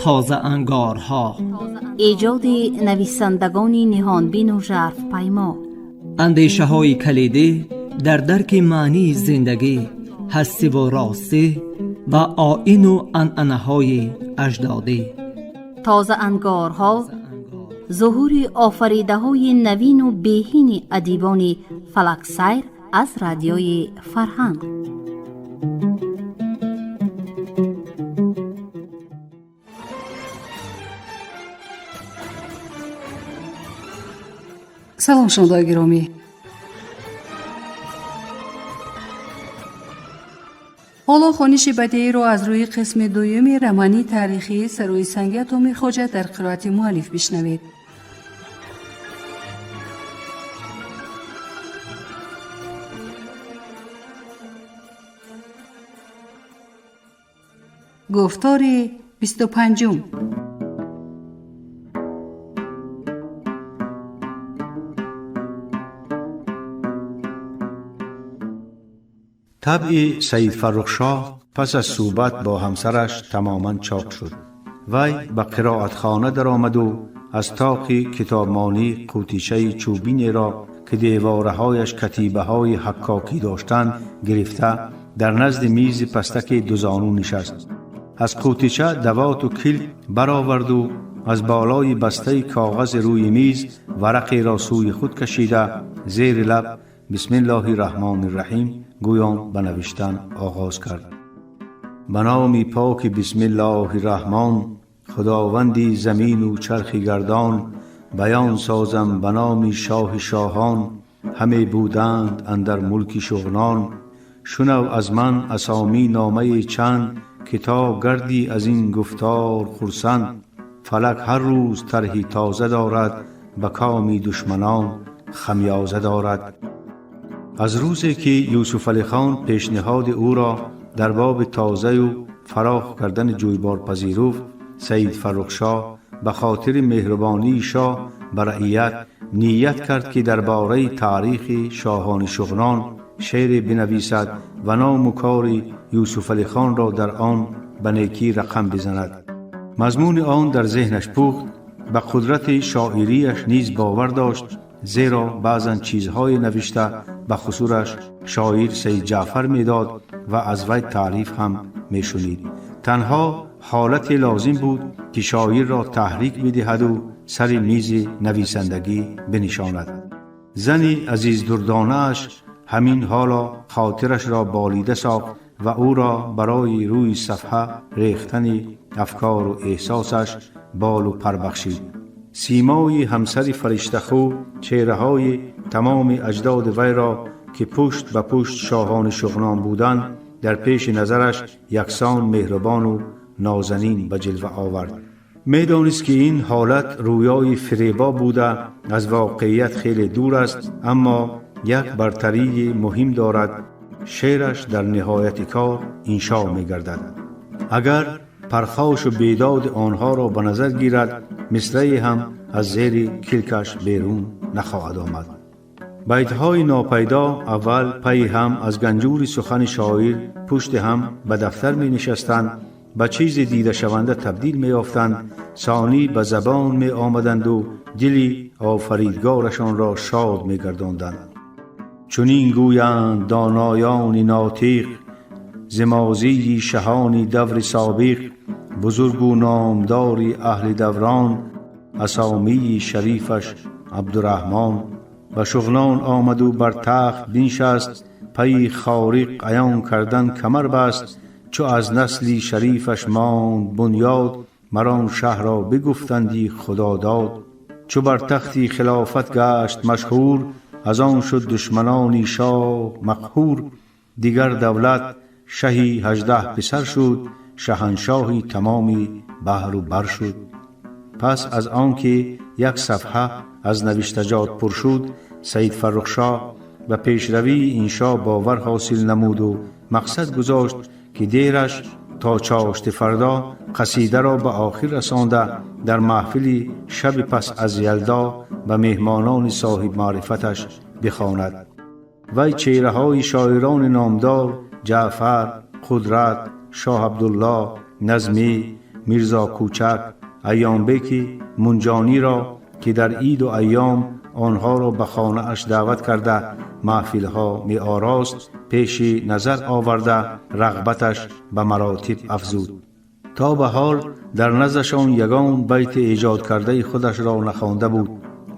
Тозаангорҳо, эҷоди нависандагони ниҳонбину жарфпаймо, андешаҳои калидӣ дар дарки маънии зиндагӣ, ҳастиву ростӣ ва оину анъанаҳои аҷдодӣ. Тозаангорҳо зуҳури офаридаҳои навину беҳини адибони фалаксайр аз Радиои Фарҳанг. Салом, шунавандаои гиромӣ. Ҳоло хониши бадеиро аз рӯи қисми дуюми романи таърихии Сарои санги Атоми Хоҷа дар қироати муаллиф бишнавед. Гуфтори 25-ум. Табъи Саид Фаррухшоҳ пас аз суҳбат бо ҳамсараш тамоман чоқ шуд. Вай ба қироатхона даромаду аз тоқи китобмонӣ қутичаи чӯбинеро, ки девораҳояш катибаҳои ҳаккокӣ доштанд, гирифта, дар назди мизи пастаки дузону нишаст. Аз қутича давоту килк бароварду аз болои бастаи коғази рӯи миз варақеро сӯи худ кашида, зери лаб «Бисмиллоҳи раҳмони раҳим» гӯён ба навиштан оғоз кард. Ба номи поки Бисмиллоҳи Раҳмон, Худованди замину чархи гардон, баён созам ба номи шоҳи шоҳон, ҳаме буданд андар мулки Шуғнон. Шунав аз ман асомӣ номаи чанд, ки то гардӣ аз ин гуфтор хурсанд. Фалак ҳар рӯз тарҳи тоза дорад, ба коми душманон хамёза дорад. Аз рӯзе ки Юсуфалихон пешниҳоди ӯро дар боби тозаю фарох кардани ҷӯйбор пазируфт, Саид Фаррухшоҳ ба хотири меҳрубонии шоҳ ба раият ният кард, ки дар бораи таърихи шоҳони Шуғнон шеъре бинависад ва ному кори Юсуфалихонро дар он ба некӣ рақам бизанад. Мазмуни он дар зеҳнаш пухт, ба қудрати шоирияш низ бовар дошт, зеро баъзан чизҳое навишта ба хусураш шоир Саид Ҷаъфар медод ва аз вай таъриф ҳам мешунид. Танҳо ҳолате лозим буд, ки шоирро таҳрик бидиҳаду сари мизи нависандагӣ бинишонад. Зани азиздурдонааш ҳамин ҳоло хотирашро болида сохт ва ӯро барои рӯи сафҳа рехтани афкору эҳсосаш болу пар бахшид. Симои ҳамсари фариштахӯ чеҳраҳои тамоми аҷдоди вайро, ки пушт ба пушт шоҳони Шуғнон буданд, дар пеши назараш яксон меҳрубону нозанин ба ҷилва овард. Медонист, ки ин ҳолат рӯёи фиребо буда, аз воқеият хеле дур аст, аммо як бартарии муҳим дорад: шеъраш дар ниҳояти кор иншо мегардад. Агар пархошу бедоди онҳоро ба назар гирад, мисрае ҳам аз зери килкаш берун нахоҳад омад. Байтҳои нопайдо аввал пайи ҳам аз ганҷури сухани шоир пушти ҳам ба дафтар менишастанд, ба чизи дидашаванда табдил меёфтанд, сонӣ ба забон меомаданду дили офаридгорашонро шод мегардонданд. Чунин гӯянд доноёни нотиқ зи мозии шаҳони даври собиқ, бузургу номдори аҳли даврон, асомии шарифаш Абдураҳмон. Ба Шуғнон омаду бар тахт биншаст, пайи хориқ аён кардан камар баст. Чу аз насли шарифаш монд бунёд, мар он шаҳро бигуфтанди Худодод. Чу бар тахти хилофат гашт машҳур, аз он шуд душманони шоҳ мақҳур. Дигар давлат шаҳи 18 писар шуд, шаҳаншоҳи тамоми баҳру бар шуд. Пас аз он ки як сафҳа аз навиштаҷот пур шуд, Саид Фаррухшоҳ ба пешравии иншо бовар ҳосил намуду мақсад гузошт, ки дераш то чошти фардо қасидаро ба охир расонда, дар маҳфили шаби пас аз Ялдо ба меҳмонони соҳибмаърифаташ бихонад. Вай чеҳраҳои шоирони номдор Ҷаъфар, Қудрат, Шоҳ Абдуллоҳ, Назмӣ, Мирзо Кӯчак, Аёнбеки Мунҷониро, ки дар иду айём онҳоро ба хонааш даъват карда маҳфилҳо меорост, пеши назар оварда рағбаташ ба маротиб афзуд. То ба ҳол дар наздашон ягон байти эҷодкардаи худашро нахонда буд.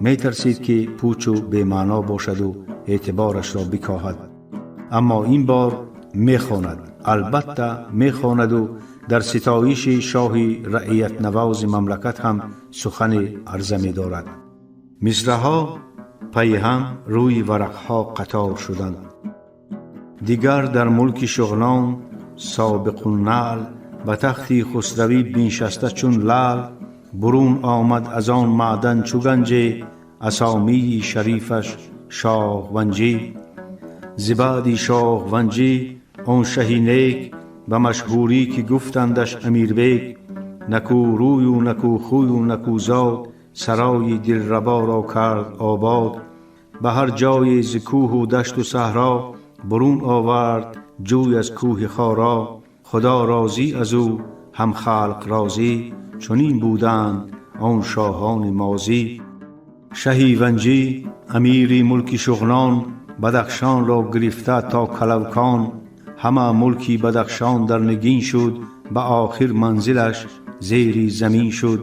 Метарсид, ки пучу бемаъно бошаду эътиборашро бикоҳад. Аммо ин бор мехонад, албатта мехонаду дар ситоиши шоҳи раиятнавози мамлакат ҳам сухане арза медорад. Мисраҳо пайи ҳам рӯи варақҳо қатор шуданд. Дигар дар мулки Шуғнон Собиқуннаъл ба тахти хусравӣ биншаста чун лаъл, бурун омад аз он маъдан чу ганҷе, асомии шарифаш Шоҳванҷӣ. Зи баъди Шоҳванҷӣ он шаҳи нек, ба машҳурӣ ки гуфтандаш Амирбек, накӯ рӯю накӯ хӯю накӯ зод, сарои дилраборо кард обод. Ба ҳар ҷое зи кӯҳу дашту саҳро бурун овард ҷӯй аз кӯҳи Хоро. Худо розӣ аз ӯ, ҳам халқ розӣ, чунин буданд он шоҳони мозӣ. Шаҳи Ванҷӣ, амири мулки Шуғнон, Бадахшонро гирифта то Калавкон, ҳама мулки Бадахшон дар нигин шуд, ба охир манзилаш зери замин шуд.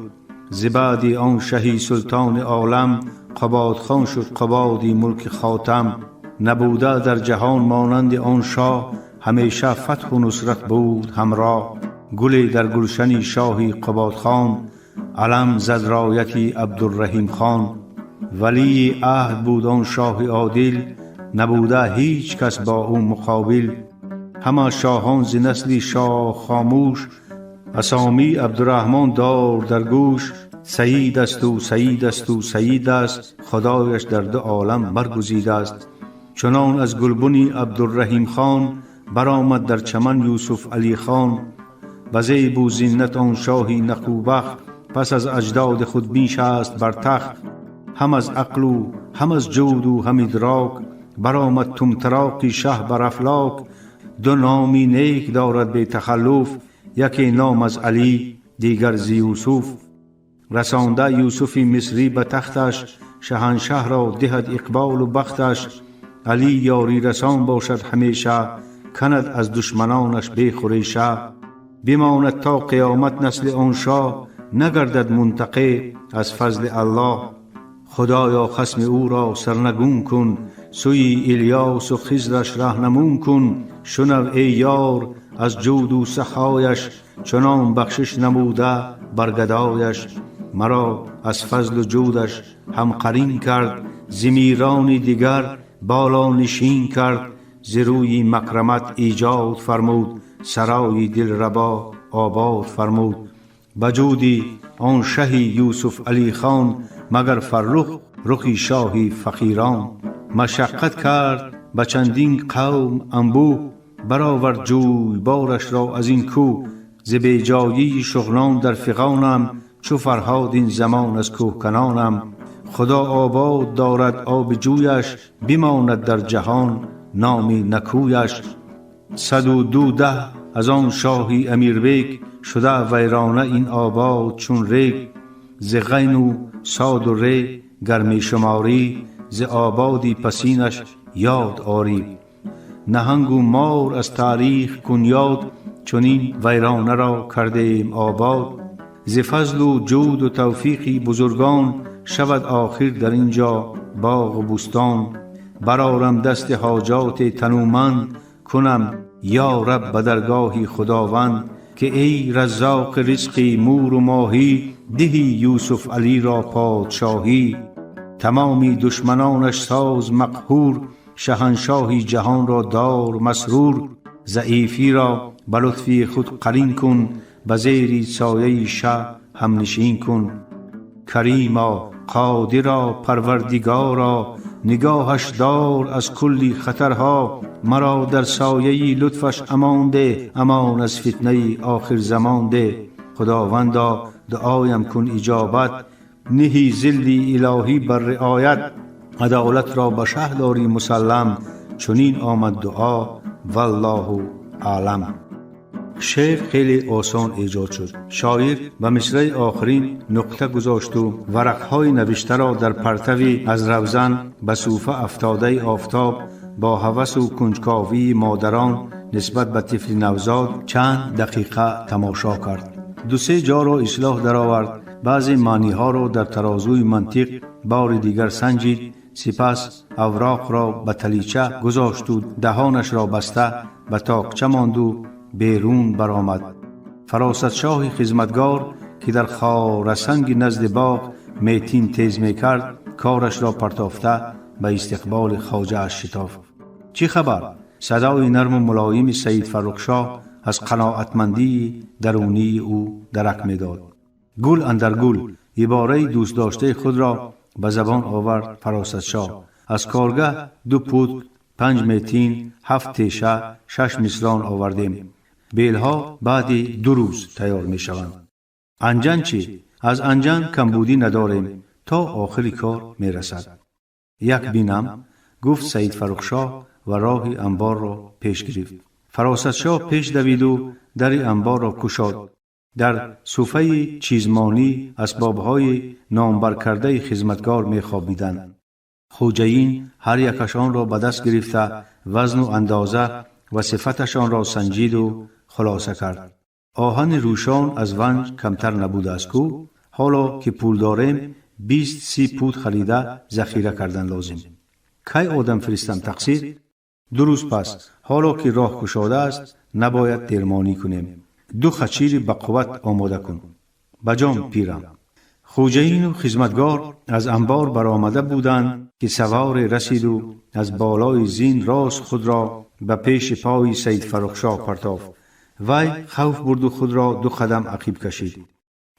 Зи баъди он шаҳи султони олам, Қубодхон шуд қубоди мулки хотам. Набуда дар ҷаҳон монанди он шоҳ, ҳамеша фатҳу нусрат буд ҳамроҳ. Гуле дар гулшани шоҳи Қубодхон, алам зад рояти Абдурраҳимхон. Валии аҳд буд он шоҳи одил, набуда ҳеҷ кас бо ӯ муқобил. Ҳама шоҳон зи насли шоҳ хомӯш, асомӣ Абдураҳмон дор дар гӯш. Саид асту саид асту саид аст, худояш дар ду олам баргузидааст. Чунон аз гулбуни Абдурраҳимхон баромад дар чаман Юсуф Алихон. Ба зебу зиннат он шоҳи накӯбахт пас аз аҷдоди худ биншаст бар тахт. Ҳам аз ақлу ҳам аз ҷуду ҳам идрок баромад тумтароқи шаҳ бар афлок. Ду номи нек дорад бетахаллуф, яке ном аз Алӣ, дигар зи Юсуф. Расонда Юсуфи Мисрӣ ба тахташ, шаҳаншаҳро диҳад иқболу бахташ. Алӣ ёрирасон бошад ҳамеша, канад аз душманонаш бехуреша. Бимонад то қиёмат насли он шоҳ, нагардад мунтақеъ аз фазли Аллоҳ. Худоё, хасми ӯро сарнагун кун, сӯи Илёсу Хизраш раҳнамун кун. Шунав, эй ёр, аз ҷуду сахояш чунон бахшиш намуда бар гадояш. Маро аз фазлу ҷудаш ҳамқарин кард, зи мирони дигар болонишин кард. Зи рӯи макрамат эҷод фармуд, сарои дилрабо обод фармуд. Ба ҷуди он шаҳи Юсуф Алихон, магар фаррух рухи шоҳи фақирон. Машаққат кард ба чандин қавм анбӯҳ, баровард ҷӯйборашро аз ин кӯҳ. Зи беҷоии Шуғнон дар фиғонам, чу Фарҳод ин замон аз кӯҳканонам. Худо обод дорад оби ҷӯяш, бимонад дар ҷаҳон номи накӯяш. 112 аз он шоҳи Амирбек шуда вайрона ин обод чун рег. Зи ғайну соду ре гар мешуморӣ, зи ободи пасинаш ёд орӣ. Наҳангу мор аз таърих кун ёд, чунин вайронаро кардем обод. Зи фазлу ҷуду тавфиқи бузургон шавад охир дар ин ҷо боғу бӯстон. Барорам дасти ҳоҷоти тануманд, кунам ё раб ба даргоҳи Худованд, ки эй раззоқи ризқи муру моҳӣ, диҳӣ Юсуф Алиро подшоҳӣ. Тамоми душманонаш соз мақҳур, шаҳаншоҳи ҷаҳонро дор масрур. Заифиро ба лутфи худ қарин кун, ба зери сояи шаҳ ҳамнишин кун. Каримо, қодиро, Парвардигоро, нигоҳаш дор аз кулли хатарҳо. Маро дар сояи лутфаш амон деҳ, амон аз фитнаи охирзамон деҳ. Худовандо, дуоям кун иҷобат, ниҳи зилли илоҳӣ бар риоят. Адолатро ба шаҳ дорӣ мусаллам, чунин омад дуо, валлоҳу аълам. Шеър хеле осон эҷод шуд. Шоир ба мисраи охирин нуқта гузошту варақҳои навиштаро дар партави аз равзан ба суфа афтодаи офтоб бо ҳавасу кунҷковии модарон нисбат ба тифли навзод чанд дақиқа тамошо кард. Ду-се ҷоро ислоҳ даровард, баъзе маъниҳоро дар тарозуи мантиқ бори дигар санҷид, сипас авроқро ба талича гузошту даҳонашро баста ба тоқча монду берун баромад. Фаросатшоҳи хизматгор, ки дар хорасанги назди боғ метин тез мекард, корашро партофта ба истиқболи хоҷааш шитофт. Чӣ хабар? Садои нарму мулоими Саид Фаррухшоҳ аз қаноатмандии дарунии ӯ дарак медод. Гул андар гул, ибораи дӯстдоштаи худро ба забон овард Фаросатшоҳ. Аз коргаҳ ду путк, панҷ метин, ҳафт теша, шаш мисрон овардем. Белҳо баъди 2 рӯз тайёр мешаванд. Анҷан чӣ? Аз анҷан камбудӣ надорем, то охири кор мерасад. Як бинам, гуфт Саид Фаррухшоҳ ва роҳи анборро пеш гирифт. Фаросатшоҳ пеш давиду дари анборро кушод. Дар суфаи чизмонӣ асбобҳои номбаркардаи хизматгор мехобиданд. Хоҷаин ҳар якашонро ба даст гирифта вазну андоза ва сифаташонро санҷиду хулоса кард. Оҳани рӯшон аз ванҷ камтар набудааст ку? Ҳоло ки пул дорем, 20-30 пут харида захира кардан лозим. Кай одам фиристам тақсир? 2 рӯз пас, ҳоло ки роҳ кушодааст, набояд дермонӣ кунем. 2 хачири ба қувват омода кун. Ба ҷон пирам. Хоҷаину хизматгор аз анбор баромада буданд, ки саворе расиду аз болои зин рост худро ба пеши пои Саид Фаррухшоҳ партофт. Вай хавф бурду худро 2 қадам ақиб кашид.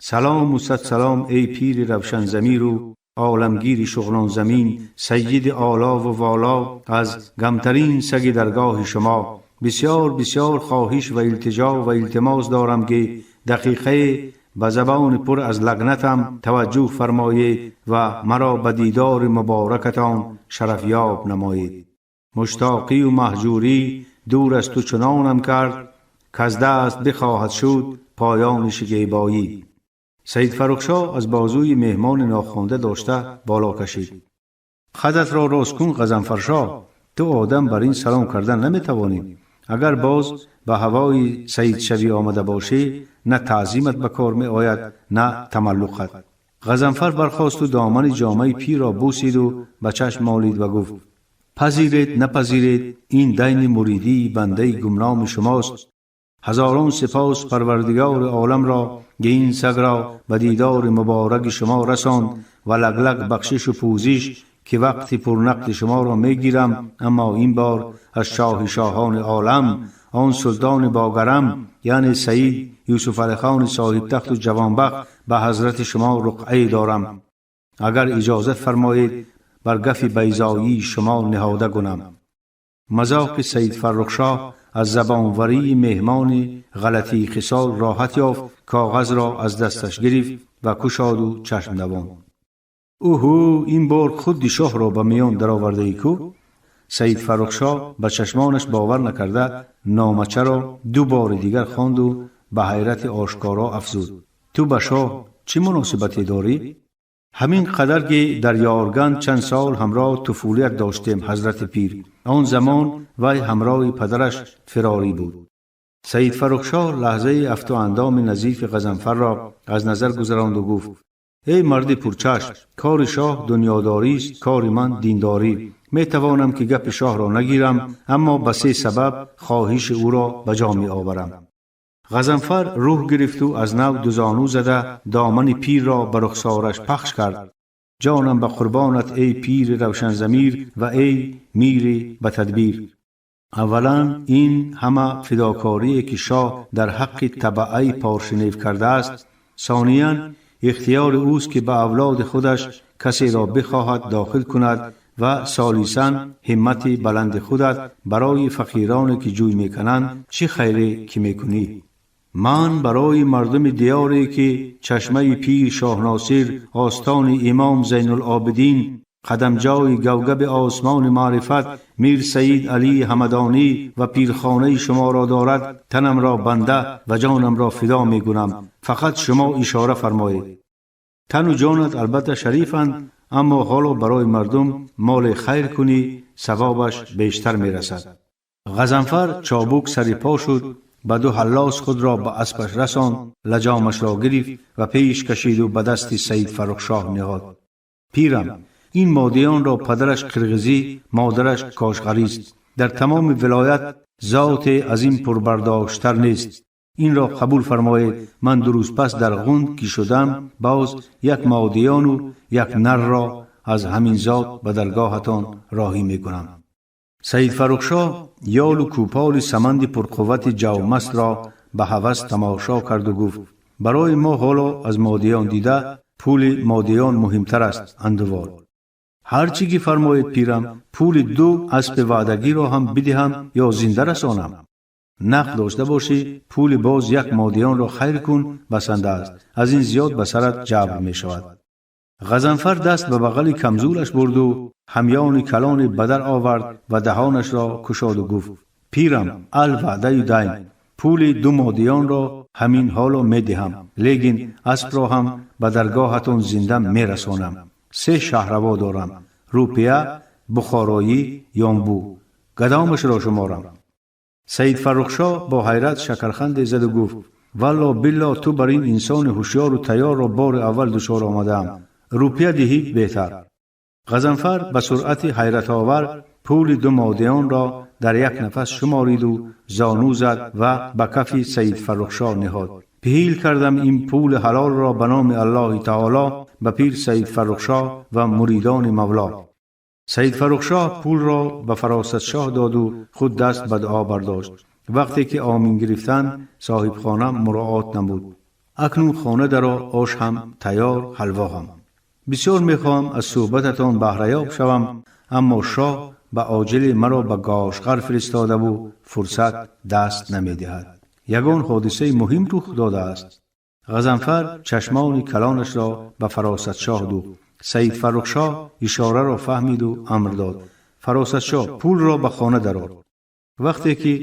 Салому сад салом, эй пири равшанзамиру оламгири шуғлонзамин, сайиди олову воло, аз гамтарин саги даргоҳи шумо. Бисёр бисёр хоҳиш ва илтиҷо ва илтимос дорам, ки дақиқае ба забони пур аз лагнатам таваҷҷӯҳ фармоед ва маро ба дидори муборакатон шарафёб намоед. Муштоқию маҳҷурӣ дур аз ту чунонам кард, каз даст бихоҳад шуд поёни шигебоӣ. Саид Фаррухшоҳ аз бозуи меҳмони нохонда дошта боло кашид. Қадатро рост кун, Ғазанфаршоҳ, ту одам бар ин салом кардан наметавонӣ. Агар боз ба ҳавои саидшавӣ омада бошӣ, на таъзимат ба кор меояд, на тамаллуқат. Ғазанфар бархосту домани ҷомаи пирро бусиду ба чашм молид ва гуфт: пазиред, напазиред, ин дайни муридии бандаи гумноми шумост. Ҳазорон сипос Парвардигори оламро, ки ин сагро ба дидори мубораки шумо расонд ва лаглаг бахшишу пӯзиш, ки вақти пурнақди шуморо мегирам, аммо ин бор аз шоҳи шоҳони олам, он султони богарам, яъне Саид Юсуфалихони соҳибтахту ҷавонбахт ба ҳазрати шумо руқъае дорам. Агар иҷозат фармоед, бар гафи байзоии шумо ниҳода гунам. Мазоқи Саид Фаррухшоҳ аз забонварии меҳмони ғалатии хисол роҳат ёфт, коғазро аз дасташ гирифт ва кушоду чашм давонд. Уҳу, ин бор худди шоҳро ба миён даровардаӣ ку? Саид Фаррухшоҳ ба чашмонаш бовар накарда номачаро 2 бори дигар хонду ба ҳайрати ошкоро афзуд: ту ба шоҳ чӣ муносибате дорӣ? Ҳамин қадар ки дар Ёрганд чанд сол ҳамроҳ туфулият доштем, ҳазрати пир. Он замон вай ҳамроҳи падараш фирорӣ буд. Саид Фаррухшоҳ лаҳзаи афту андоми назифи Ғазанфарро аз назар гузаронду гуфт: эй марди пурчашм, кори шоҳ дунёдорист, кори ман диндорӣ. Метавонам ки гапи шоҳро нагирам, аммо ба 3 сабаб хоҳиши ӯро ба ҷо меоварам. Ғазанфар рӯҳ гирифту аз нав дузону зада домани пирро ба рухсораш пахш кард. Ҷонам ба қурбонат, эй пири равшанзамир ва эй мири ба тадбир. Аввалан, ин ҳама фидокорие ки шоҳ дар ҳаққи табаъаи поршинев кардааст. Сониян, ихтиёри ӯст ки ба авлоди худаш касеро бихоҳад дохил кунад ва солисан, ҳиммати баланди худат барои фақироне ки ҷӯй мекунанд чӣ хайре ки мекунӣ. Ман барои мардуми диёре ки чашмаи пир Шоҳносир, остони имом Зайнулобидин Қадамҷои гавгаби осмони маърифат Мир Саид Алии Ҳамадонӣ ва пирхонаи шуморо дорад, танамро банда ва ҷонамро фидо мекунам. Фақат шумо ишора фармоед. Тану ҷонат албатта шарифанд, аммо ҳоло барои мардум моли хайр кунӣ, савобаш бештар мерасад. Ғазанфар чобук сари по шуд, ба ду ҳаллос худро ба аспаш расонд, лаҷомашро гирифт ва пеш кашиду ба дасти Саид Фаррухшоҳ ниҳод. Пирам, ин модиёнро падараш қирғизӣ, модараш кошғарист. Дар тамоми вилоят зоте аз ин пурбардоштар нест. Инро қабул фармоед. Ман ду рӯз пас дар Ғунд ки шудам, боз як модиёну як нарро аз ҳамин зот ба даргоҳатон роҳӣ мекунам. Саид Фаррухшоҳ ёлу кӯполи саманди пурқуввати ҷавмастро ба ҳавас тамошо карду гуфт: барои мо ҳоло аз модиён дида пули модиён муҳимтар аст. Андувол, ҳар чӣ ки фармоед, пирам, пули ду аспи ваъдагиро ҳам бидиҳам ё зинда расонам. Нақд дошта бошӣ, пули боз як модиёнро хайр кун, басанда аст. Аз ин зиёд ба сарат ҷабр мешавад. Ғазанфар даст ба бағали камзӯлаш бурду ҳамёни калоне ба дар овард ва даҳонашро кушоду гуфт: пирам, ал ваъдаю дайн, пули ду модиёнро ҳамин ҳоло медиҳам, лекин аспро ҳам ба даргоҳатон зинда мерасонам. Се шаҳраво дорам: рӯпия, бухороӣ, ёнбу. Гадомашро шуморам. Саид Фаррухшоҳ бо ҳайрат шакарханде заду гуфт: валло билло, ту бар ин инсони ҳушёру тайёрро бори аввал дучор омадаам. Рӯпия диҳӣ беҳтар. Ғазанфар ба суръати ҳайратовар пули ду модиёнро дар як нафас шумориду зону зад ва ба кафи Саид Фаррухшоҳ ниҳод. Пиҳил кардам ин пули ҳалолро ба номи Аллоҳи таоло ба пир Саид Фаррухшоҳ ва муридони мавло. Саид Фаррухшоҳ пулро ба Фаросатшоҳ доду худ даст ба дуо бардошт. Вақте ки омин гирифтанд, соҳибхона муроот намуд: акнун хона даро, ош ҳам тайёр, ҳалво ҳам. Бисёр мехоҳам аз суҳбататон баҳраёб шавам, аммо шоҳ ба оҷили маро ба Гошғар фиристодаву фурсат даст намедиҳад. Ягон ҳодисаи муҳим рух додааст? Ғазанфар чашмони калонашро ба Фаросатшоҳ духт. Саид Фаррухшоҳ ишораро фаҳмиду амр дод: Фаросатшоҳ, пулро ба хона дарор. Вақте ки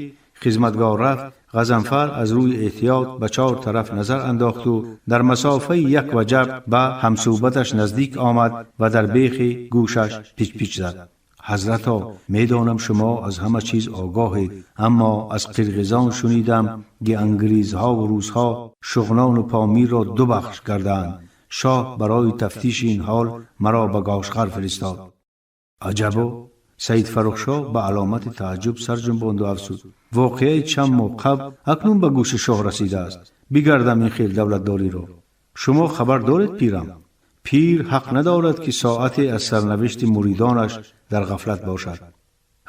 хизматгор рафт, Ғазанфар аз рӯи эҳтиёт ба чор тараф назар андохту дар масофаи як ваҷаб ба ҳамсӯҳбаташ наздик омад ва дар бехи гӯшаш пичпич зад. Ҳазрато, медонам шумо аз ҳама чиз огоҳед, аммо аз қирғизон шунидам, ки ангризҳову русҳо Шуғнону Помирро ду бахш кардаанд. Шоҳ барои тафтиши ин ҳол маро ба Гошғар фиристод. Аҷабо! Саид Фаррухшоҳ ба аломати тааҷҷуб сар ҷунбонду афзуд: воқеаи чанд моҳ қабл акнун ба гӯши шоҳ расидааст. Бигардам ин хел давлатдориро. Шумо хабар доред, пирам? Пир ҳақ надорад, ки соате аз сарнавишти муридонаш дар ғафлат бошад.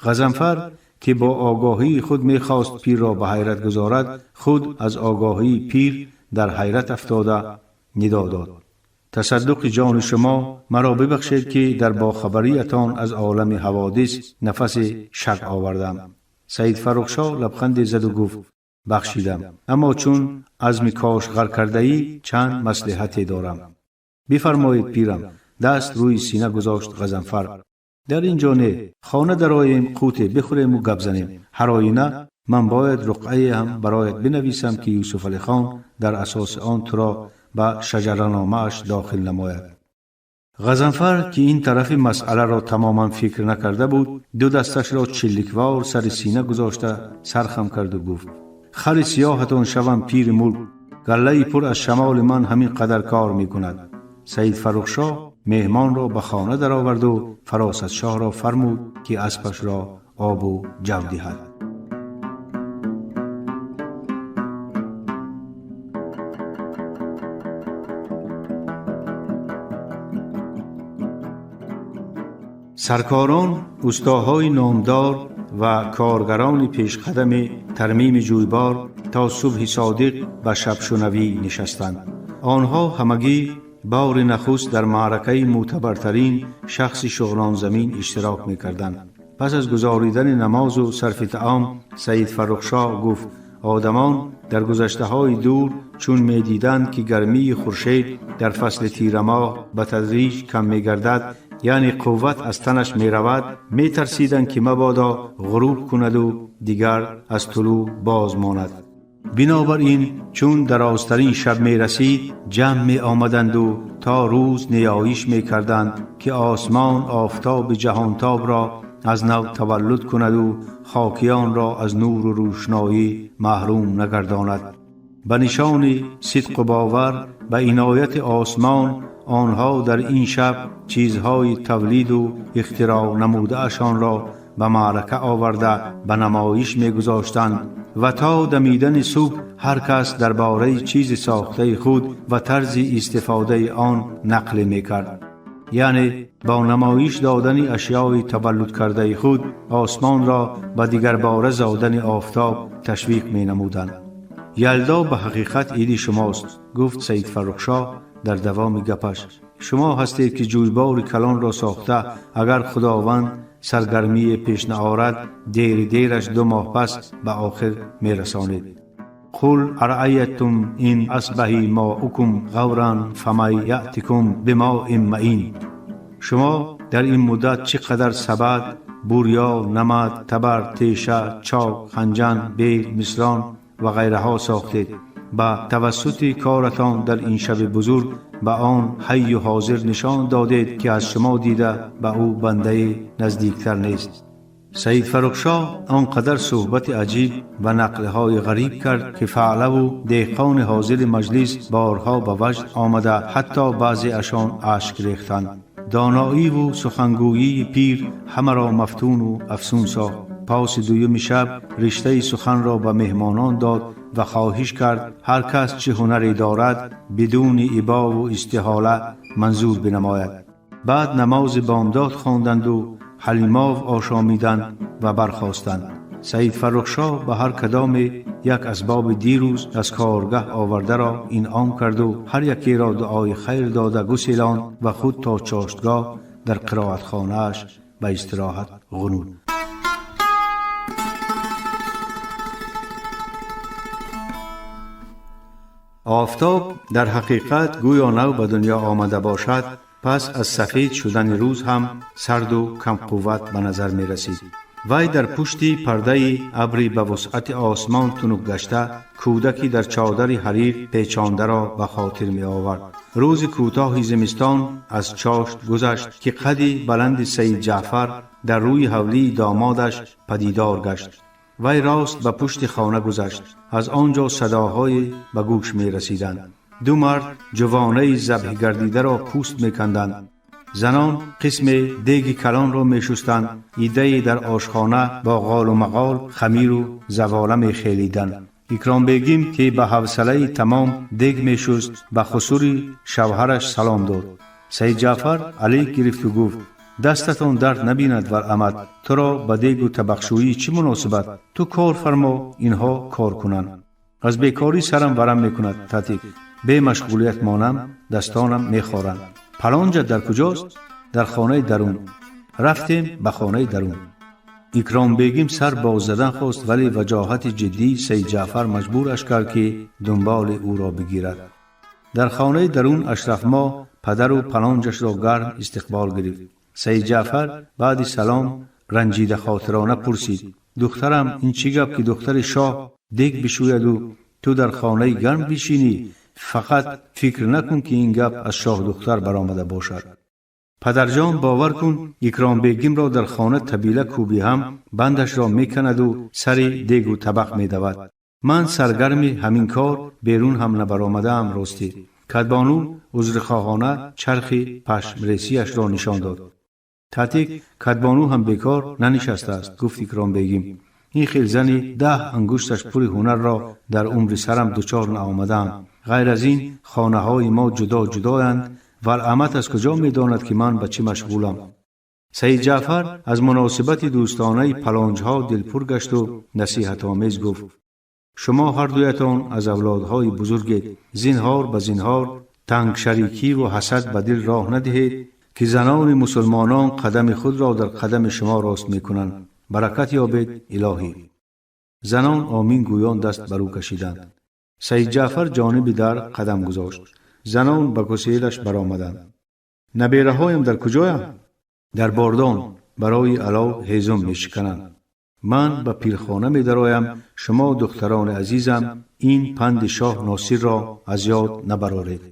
Ғазанфар, ки бо огоҳии худ мехост пирро ба ҳайрат гузорад, худ аз огоҳии пир дар ҳайрат афтода нидо дод: тасаддуқи ҷони шумо, маро бибахшед, ки дар бохабариятон аз олами ҳаводис нафаси шак овардам. Саид Фаррухшоҳ лабханде заду гуфт: бахшидам, аммо чун азми Кошғар кардаӣ, чанд маслиҳате дорам. Бифармоед, пирам. Даст рӯи сина гузошт Ғазанфар. Дар ин ҷо не, хона дароем, қуте бихӯрему гап занем. Ҳар оина ман бояд руқъае ҳам бароят бинависам, ки Юсуфалихон дар асоси он туро ба шаҷараномааш дохил намояд. Ғазанфар, ки ин тарафи масъаларо тамоман фикр накарда буд, ду дасташро чилликвор сари сина гузошта сархам карду гуфт: хари сиёҳатон шавам, пири мулк, галлаи пур аз шамоли ман ҳамин қадар кор мекунад. Саид Фаррухшоҳ меҳмонро ба хона дароварду Фаросатшоҳро фармуд, ки аспашро обу ҷав диҳад. Саркорон, устоҳои номдор ва коргарони пешқадами тармими ҷӯйбор то субҳи содиқ ба шабшунавӣ нишастанд. Онҳо ҳамагӣ бори нахуст дар маъракаи мӯътабартарин шахси Шуғнонзамин иштирок мекарданд. Пас аз гузоридани намозу сарфи таом Саид Фаррухшоҳ гуфт: одамон дар гузаштаҳои дур чун медиданд, ки гармии хуршед дар фасли тирамоҳ ба тадриҷ кам мегардад, Яъне қувват аз танаш меравад, метарсиданд, ки мабодо ғуруб кунаду дигар аз тулӯъ боз монад. Бинобар ин, чун дарозтарин шаб мерасид, ҷамъ меомаданду то рӯз ниёиш мекарданд, ки осмон офтоби ҷаҳонтобро аз нав таваллуд кунаду хокиёнро аз нуру рӯшноӣ маҳрум нагардонад. Ба нишони сидқу бовар ба инояти осмон, онҳо дар ин шаб чизҳои тавлиду ихтироъ намудаашонро ба маърака оварда, ба намоиш мегузоштанд ва то дамидани субҳ ҳар кас дар бораи чизи сохтаи худ ва тарзи истифодаи он нақле мекард. Яъне бо намоиш додани ашёи таваллудкардаи худ осмонро ба дигарбора зодани офтоб ташвиқ менамуданд. Ялдо ба ҳақиқат иди шумост, гуфт Саид Фаррухшоҳ дар давоми гапаш. Шумо ҳастед, ки ҷӯйбори калонро сохта, агар Худованд саргармие пеш наорад, дери дераш 2 моҳ пас ба охир мерасонед. Қул араайтум ин асбаҳи моукум ғавран фамай яътикум бимоин маин. Шумо дар ин муддат чӣ қадар сабад, бурё, намад, табар, теша, чок, ханҷан, бел, мисрон ва ғайраҳо сохтед. Ба тавассути коратон дар ин шаби бузург ба он ҳайю ҳозир нишон додед, ки аз шумо дида ба ӯ бандае наздиктар нест. Саид Фаррухшоҳ он қадар суҳбати аҷиб ва нақлҳои ғариб кард, ки фаълаву деҳқони ҳозири маҷлис борҳо ба ваҷд омада, ҳатто баъзеашон ашк рехтанд. Доноиву сухангӯии пир ҳамаро мафтуну афсун сохт. Паси дуюми шаб риштаи суханро ба меҳмонон дод ва хоҳиш кард, ҳар кас чӣ ҳунаре дорад, бидуни ибову истиҳола манзур бинамояд. Баъд намози бомдод хонданду ҳалимов ошомиданд ва бархостанд. Саид Фаррухшоҳ ба ҳар кадоме як асбоби дирӯз аз коргаҳ овардаро инъом карду ҳар якеро дуои хайр дода гуселонд ва худ то чоштгоҳ дар қироатхонааш ба истироҳат ғунуд. Офтоб дар ҳақиқат гӯё нав ба дунё омада бошад, пас аз сафед шудани рӯз ҳам сарду камқувват ба назар мерасид. Вай дар пушти пардаи абри ба вусъати осмон тунук гашта, кӯдаки дар чодари ҳарир печондаро ба хотир меовард. Рӯзи кӯтоҳи зимистон аз чошт гузашт, ки қади баланди Саид Ҷаъфар дар рӯи ҳавлии домодаш падидор гашт. Вай рост ба пушти хона гузашт. Аз он ҷо садоҳое ба гӯш мерасиданд. Ду мард ҷувонаи забҳгардидаро пӯст меканданд, занон қисме деги калонро мешустанд, иддае дар ошхона бо ғолу мағол хамиру завола мехелиданд. Икромбегим, ки ба ҳавсалаи тамом дег мешуст, ба хусури шавҳараш салом дод. Саид Ҷаъфар алейк гирифту гуфт: «Дастатон дард набинад, валамад. Туро ба дегу табақшӯӣ чӣ муносибат? Ту кор фармо, инҳо кор кунанд». «Аз бекорӣ сарам варам мекунад, татик. Бемашғулият монам, дастонам мехоранд. Палонҷа дар куҷост?» «Дар хонаи дарун». Рафтем ба хонаи дарун. Икромбегим сар боз задан хост, вале ваҷоҳати ҷиддии Саид Ҷаъфар маҷбураш кард, ки дунболи ӯро бигирад. Дар хонаи дарун Ашрафмо падару палонҷашро гарм истиқбол гирифт. Саид Ҷаъфар баъди салом ранҷидахотирона пурсид: «Духтарам, ин чӣ гап, ки духтари шоҳ дег бишӯяду ту дар хонаи гарм бишинӣ? Фақат фикр накун, ки ин гап аз шоҳдухтар баромада бошад». «Падарҷон, бовар кун, Икромбегимро дар хона табила кӯбӣ ҳам бандашро меканаду сари дегу табақ медавад. Ман саргарми ҳамин кор берун ҳам набаромадаам, ростӣ». Кадбону узрихоҳона чархи пашмресиашро нишон дод. «Татик, кадбону ҳам бекор нанишастааст», гуфт Икромбегим. «Ин хел зани 10 ангушташ пури ҳунарро дар умри сарам дучор наомадаам. Ғайр аз ин, хонаҳои мо ҷудо ҷудоянд. Валамат аз куҷо медонад, ки ман ба чӣ машғулам?» Саид Ҷаъфар аз муносибати дӯстонаи палонҷҳо дилпур гашту насиҳатомез гуфт: «Шумо ҳардуятон аз авлодҳои бузургед. Зинҳор ба зинҳор тангшарикиву ҳасад ба дил роҳ надиҳед, ки занони мусулмонон қадами худро дар қадами шумо рост мекунанд. Баракат ёбед, илоҳӣ». Занон омин гӯён даст бар ӯ кашиданд. Саид Ҷаъфар ҷониби дар қадам гузошт. Занон ба куселаш баромаданд. «Набераҳоям дар куҷоянд?» Дар бордон барои алов ҳезум мешикананд. Ман ба пирхона медароям, шумо духтарони азизам ин панди шоҳ Носирро аз ёд набароред.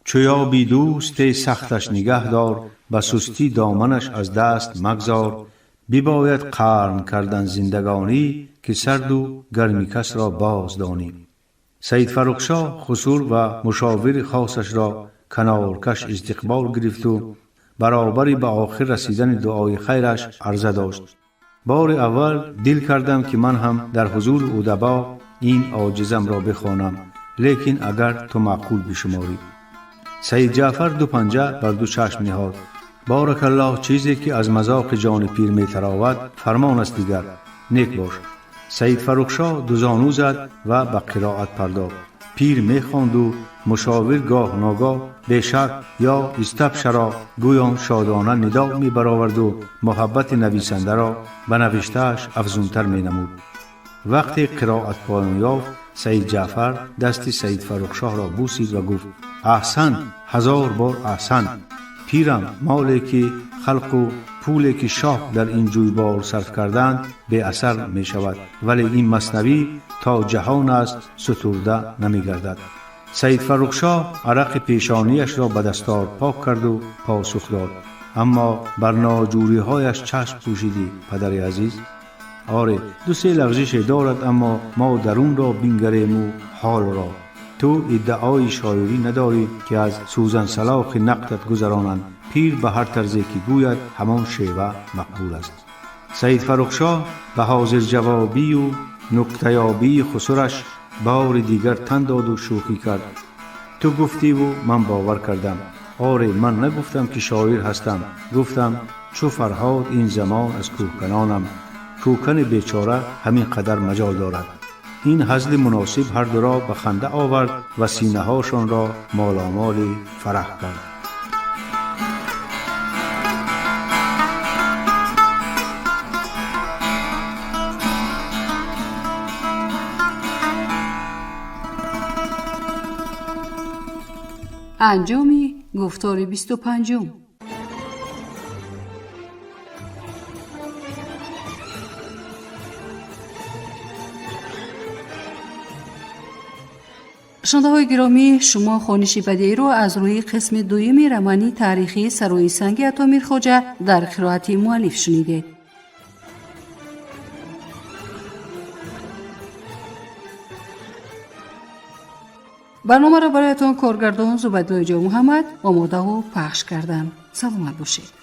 Чу ёби дӯсте сахташ нигаҳ дор, ба сустӣ доманаш аз даст магзор. Бибояд қарн кардан зиндагонӣ, ки сарду гарми касро боз донӣ. Саид Фаррухшоҳ хусур ва мушовири хосашро каноркаш истиқбол гирифту баробари ба охир расидани дуои хайраш арза дошт. Бори аввал дил кардам, ки ман ҳам дар ҳузури удабо ин оҷизамро бихонам, лекин агар ту маъқул бишуморӣ. Саид Ҷаъфар ду панҷа бар ду чашм ниҳод. Боракаллоҳ, чизе ки аз мазоқи ҷони пир метаровад, фармон аст дигар. Нек бош. Саид Фаррухшоҳ дузону зад ва ба қироат пардохт. Пир мехонду мушовир гоҳ ногоҳ бешак ё истабшаро гӯён шодона нидо мебароварду муҳаббати нависандаро ба навиштааш афзунтар менамуд. Вақте қироат поён ёфт, Саид Ҷаъфар дасти Саид Фаррухшоҳро бусид ва гуфт: аҳсан, ҳазор бор аҳсан. Пирам, моле ки халқу пуле ки шоҳ дар ин ҷӯйбор сарф карданд беасар мешавад, вале ин маснавӣ то ҷаҳон аст сутурда намегардад. Саид Фаррухшоҳ арақи пешониашро ба дастор пок карду посух дод: аммо бар ноҷӯриҳояш чашм пӯшидӣ, падари азиз. Оре, ду-се лағзише дорад, аммо мо дарунро бингарему ҳолро. Ту иддаои шоирӣ надорӣ, ки аз сӯзансалохи нақдат гузаронанд. Пир ба ҳар тарзе ки гӯяд, ҳамон шева мақбул аст. Саид Фаррухшоҳ ба ҳозирҷавобию нуктаёбии хусураш бори дигар тан доду шӯхӣ кард. Ту гуфтиву ман бовар кардам. Оре, ман нагуфтам, ки шоир ҳастам, гуфтам чу Фарҳод ин замон аз кӯҳканонам. Кӯкани бечора ҳамин қадар маҷол дорад. Ин ҳазли муносиб ҳар дуро ба ханда овард ва синаҳошонро моломоли фараҳ кард. Анҷоми гуфтори 25-ум. Шунавандаҳои гиромӣ, шумо хониши бадеиро аз рӯи қисми дуюми романи таърихии Сарои санги Ато Мирхоҷа дар қироати муаллиф шунидед. Барномаро бароятон коргардон Зубайдуллои Ҷонмуҳаммад омодаву пахш карданд. Саломат бошед.